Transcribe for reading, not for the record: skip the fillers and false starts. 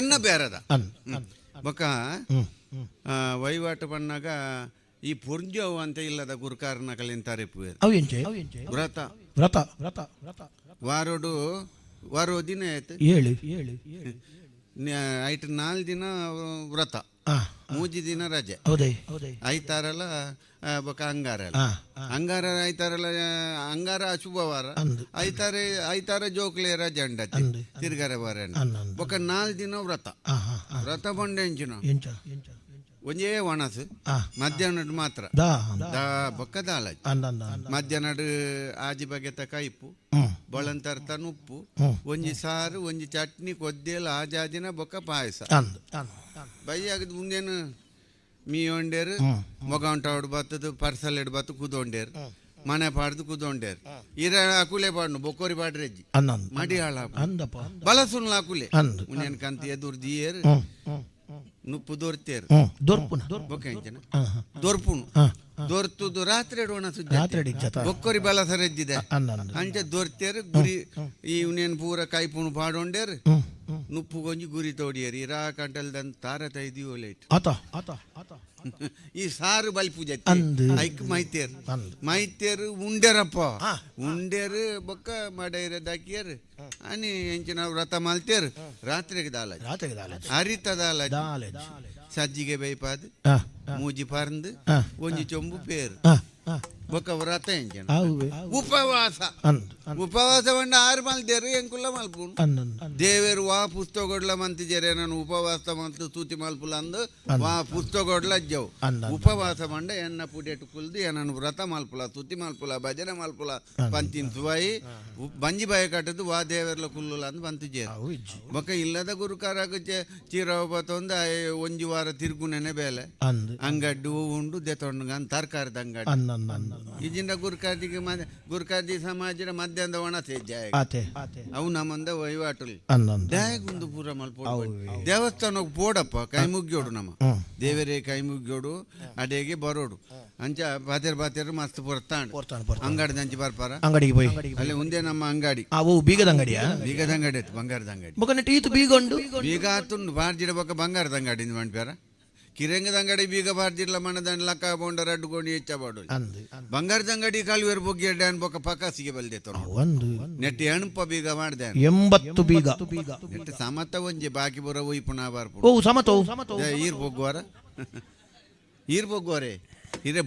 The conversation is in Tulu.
ಎನ್ನ ಬೇರದ ಅಂದ್ ಬೊಕ ವಹಿವಾಟು ಪನ್ನಾಗ ಈ ಪುರ್ಜವು ಅಂತ ಇಲ್ಲದ ಗುರುಕಾರನ ಕಲಿನ್ ತರಿಪುವೇರು. ಅವು ಎಂಚೆ? ವ್ರತ. ವ್ರತ ವ್ರತ ವ್ರತ. ವಾರೋಡು ವಾರೋ ದಿನ ಆಯ್ತು. ಏಳು ಏಳು. ಐಟ್ 4 ದಿನ ವ್ರತ, 3 ದಿನ ರಜೆ. ಹೌದೇ ಹೌದೇ. ಐತಾರಲ್ಲ ಬೊಕ ಅಂಗಾರ ಅಲ್ಲ. ಅಂಗಾರ ಐತಾರಲ್ಲ, ಅಂಗಾರ ಅಶುಭವಾರ. ಐತಾರೆ ಐತಾರ ಜೋಕ್ಲೆ ರಜೆ ಅಂಡತಿ ತಿರ್ಗಾರೆ ವಾರ. ಬೊಕ 4 ದಿನ ವ್ರತ. ವ್ರತ ಬಂಡೆ ಎಂಚಿನ ಎಂಚ? ಒಂಜೇ ಒಣಸು ಮಧ್ಯಾಹ್ನ ಮಾತ್ರ ದಾ ಬೊಕ್ಕ ದಾಲ. ಮಧ್ಯಾಹ್ನ ಆಜಿ ಬಗೆತ ಕೈಪು ಬಳಂತರ್ತ ಉಪ್ಪು, ಒಂಜಿ ಸಾರು, ಒಂಜಿ ಚಟ್ನಿ, ಕೊದ್ದೇಲು, ಆಜಾದಿನ ಬೊಕ್ಕ ಪಾಯಸ. ಬೈಯಾಗದ ಮುಂದೇನು ಮೀ ಒಂಡೇರು ಮೊಗ ಉಂಟಾವಡು ಬತ್ತದು ಪರ್ಸಲ್ ಎಡ್ ಬತ್ತು ಕುದೊಂಡೇರು ಮನೆ ಪಾಡ್ದು ಕುದೊಂಡೇರು ಇರ ಅಕುಲೆ ಪಾಡ್ನು ಬೊಕ್ಕೋರಿ ಪಾಡ್ರೆಜ್ಜಿ ಮಡಿ ಹಾಳ ಬಲಸುನ್ಲ ಅಕುಲೆ ಉನ್ನೇನು ಕಂತ ಎದುರು ದಿಯೇರು ನುಪ್ಪು ದೊರ್ತೇರು ಬೊಕ್ಕ ಎಂಚನ ದೊರ್ಪುನು ದೊರ್ತುದು ರಾತ್ರಿ ಎಡೋಣ ಸುಜ್ಜಿ ಬೊಕ್ಕೋರಿ ಬಲಸರೆಜ್ಜಿದೆ ಅಂಚೆ ದೊರ್ತೇರು ಗುರಿ ಈ ಉನ್ನೇನು ಪೂರ ಕೈಪುಣು ಪಾಡೊಂಡೇರು ನುಪ್ಪು ಗೊಂಜಿ ಗುರಿ ತೋಡಿಯರು ಇರಾ ಕಂಟಲ್ದನ್ ತಾರ ತೈದಿಯೋ ಲೇಟ್ ಈ ಸಾರು ಬಲಿ ಪೂಜೆ ಐಕ್ ಮೈತೇರು ಮೈತೇರು ಉಂಡೇರಪ್ಪ ಉಂಡೇರು ಬೊಕ್ಕ ಮಡೈರ ದಾಕಿಯರು అని ಎಂಚಿನ ವ್ರತ ಮಲ್ತೇರು ರಾತ್ರಿಗೆ ದಾಲ ಹರಿತ ದಾಲ ಸಜ್ಜಿಗೆ ಬೈಪಾದ್ ಮೂಜಿ ಪರಂದು ಒಂಜಿ ಚೊಂಬು ಪೇರು ಬೊಕ್ಕ ವ್ರತ ಎಂಚಿನ ಉಪವಾಸ. ಉಪವಾಸ ಬಂಡ ಆರು ಮಲ್ತೇರು ಎಂಕುಲ್ಲ ಮಲ್ಪುನು ದೇವೇರು ವಾ ಪುಸ್ತಕೊಡ್ಲ ಮಂತಿಜರೆ ನಾನು ಉಪವಾಸ ಮಂತು ತೂತಿ ಮಲ್ಪುಲ ಅಂದು ವಾ ಪುಸ್ತಕೊಡ್ಲ ಅಜ್ಜವು. ಉಪವಾಸ ಬಂಡ ಎನ್ನ ಪುಡೆಟು ಕುಲ್ದು ಏನನ್ನು ವ್ರತ ಮಲ್ಪುಲ ತುತಿ ಮಲ್ಪುಲ ಭಜನೆ ಮಲ್ಪುಲ ಪಂತಿನ ಸುವಾಯಿ ಬಂಜಿ ಬಾಯ ಕಟ್ಟದು ವಾ ದೇವರ್ಲ ಕುಲ್ಲುಲ ಅಂದು ಬಂತಿಜೇರು. ಬೊಕ್ಕ ಇಲ್ಲದ ಗುರುಕಾರಾಗ ಚೀರವ ಬತ್ತೊಂದು ಒಂಜಿ ವಾರ ತಿರುಗುನೆನೆ ಬೇಲೆ ಅಂಗಡ್ಡು ಉಂಡು ದೆತೊಂಡು ತರಕಾರಿದ ಅಂಗಡಿ ಇಜಿಂದ ಗುರುಕಾರ್ದಿಗೆ ಗುರುಕಾರ್ದಿ ಸಮಾಜದ ಮಧ್ಯಾಹ್ನದ ಒಣ ತೇಜ ಅವು ನಮ್ಮಂದ ವಹಿವಾಟುಲ್ ದಾಯಗುಂದು ಪೂರ ಮಲ್ಪೋಡು ದೇವಸ್ಥಾನಕ್ಕೆ ಪೋಡಪ್ಪ ಕೈ ಮುಗ್ಯೋಡು ನಮ್ಮ ದೇವರೇ ಕೈ ಮುಗ್ಯೋಡು ಅಡೆಗೆ ಬರೋಡು ಅಂಚ ಬಾತೇರ್ ಬಾತೇರು ಮಸ್ತ್ ಪೊರ್ತಾಂಡು ಅಂಗಡಿ ದಂಚಿ ಬರ್ಪಾರ ಅಂಗಡಿಗೆ ಪೋಯಿ ಅಲ್ಲಿ ಒಂದೇ ನಮ್ಮ ಅಂಗಡಿ ಬೀಗದ ಅಂಗಡಿಯಾ? ಬೀಗದ ಅಂಗಡಿ ಆಯ್ತು, ಬಂಗಾರದ ಅಂಗಡಿ. ಬೊಕ್ಕ ಈತು ಬೀಗ ಉಂಡು ಬೀಗ ಆತುಂಡು ಬಾರ್ಜಿಡ ಬೊಕ್ಕ ಬಂಗಾರದ ಅಂಗಡಿ ಮಣ್ಪ್ಯಾರ ಕಿರಂಗದ ಅಂಗಡಿ ಬೀಗ ಬಾರ್ಜಿಡ್ಲ ಮಣದಂಡ ಲಕ್ಕ ಬೋಂಡ ರಡ್ಡು ಗೋಣಿ ಹೆಚ್ಚ ಬಾಡು ಬಂಗಾರದ ಅಂಗಡಿ ಕಾಲುವೇರು ಬೊಗ್ಗಿ ಡ್ಯಾನ್ ಬೊಕ್ಕ ಪಕಾಸಿಗೆ ಬಲ್ದೆ ನೆಟ್ ಎಣುಪ ಬೀಗ ಮಾಡ್ದೆ 80 ಬೀಗ ನೆಟ್ ಸಮತ ಒಂಜಿ ಬಾಕಿ ಬರೋ ಒಯ್ಪುನ ಬಾರ್ಪು ಓ ಸಮತ ಈರ್ ಬೊಗ್ಗುವಾರ ಈರ್ ಬೊಗ್ಗುವಾರೆ ಹಿರೇ.